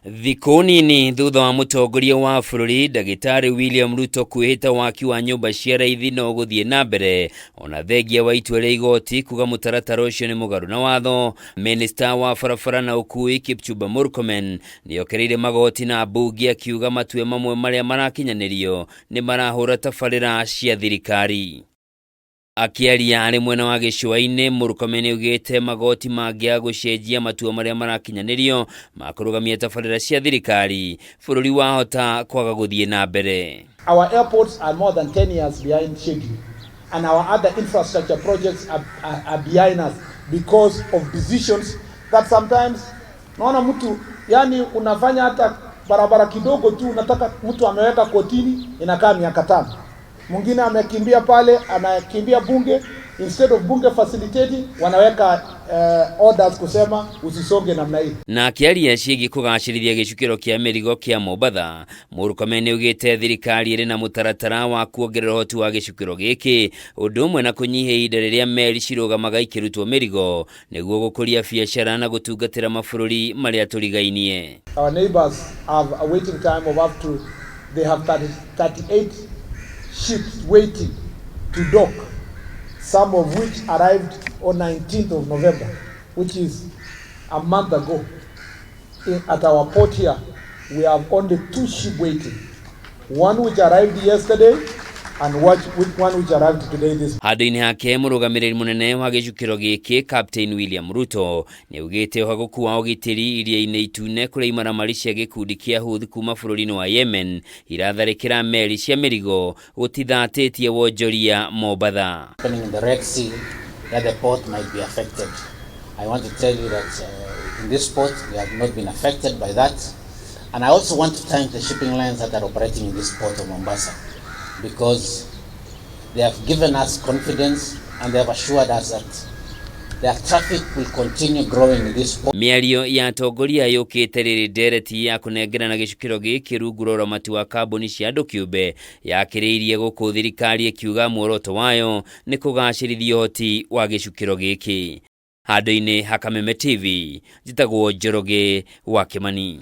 Thikũ nini thutha wa mũtongoria wa bũrũri Ndagĩtarĩ William Ruto kwĩhĩta waki wa nyũmba cia raithi no ũgũthiĩ na mbere ona thengia wa itua rĩa igoti kuga mũtaratara ũcio nĩ mũgarũ na watho. Minista wa barabara na ũkui Kipchumba Murkomen nĩokereire magoti na mbunge akiuga matua mamwe marĩa marakinyanĩrio nĩ marahũra tabarĩra cia thirikari. Akĩaria arĩ mwena wa gĩcũa-inĩ, Murkomen augĩte magoti mangĩaga gũcenjia matua marĩa marakinyanĩrio ma kũrũgamia tabarĩra cia thirikari, bũrũri wahota kwaga gũthiĩ na mbere. Our airports are more than 10 years behind schedule and our other infrastructure projects are behind us because of decisions that sometimes naona mtu yani unafanya hata barabara kidogo tu, unataka mtu ameweka kotini inakaa miaka 5, mwingine amekimbia pale, anakimbia bunge, instead of bunge facilitating wanaweka orders kusema usisonge namna hii. Na akĩaria ciĩgiĩ kũgacĩrithia gĩcukĩro kĩa mĩrigo kĩa Mombatha, Murkomen nĩaugĩte thirikari ĩrĩ na mũtaratara wa kuongerera ũhoti wa gĩcukĩro gĩkĩ, ũndũ ũmwe na kũnyihia ihinda rĩrĩa meri cirũgamaga ikĩrutwo mĩrigo nĩguo gũkũria biacara na gũtungatĩra mabũrũri marĩa tũrigainie. Our neighbors have a waiting time of up to, they have 30, 38 ships waiting to dock, some of which arrived on 19th of November, which is a month ago. At our port here, we have only two ships waiting. One which arrived yesterday and one which arrived today this Handũ-inĩ hake, mũrũgamĩrĩri mũnene wa gĩcukĩro gĩkĩ Captain William Ruto nĩaugĩte ũhagũku wa ũgitĩri iria-inĩ itune kũrĩa imaramari cia gĩkundi kĩa Houthi kuma bũrũri-inĩ wa Yemen iratharĩkĩra meri cia mĩrigo gũtithatĩtie wonjoria Mombatha. Happening in the Red Sea, that the port might be affected. I want to tell you that in this port we have not been affected by that. And I also want to thank the shipping lines that are operating in this port of Mombasa because they have given us confidence and they have assured us that their traffic will continue growing in this port. Mĩario ya atongoria yũkĩte rĩrĩ ndereti ya kũnengerana gĩcukĩro gĩkĩ rungu rwa ũramati wa kambuni cia andũ kĩũmbe yakĩrĩirie gũkũ thirikari ĩkiuga muoroto wayo nĩ kũgacĩrithia ũhoti wa gĩcukĩro gĩkĩ. Handũ-inĩ ha Kameme TV, njĩtagwo Njoroge wa Kĩmani.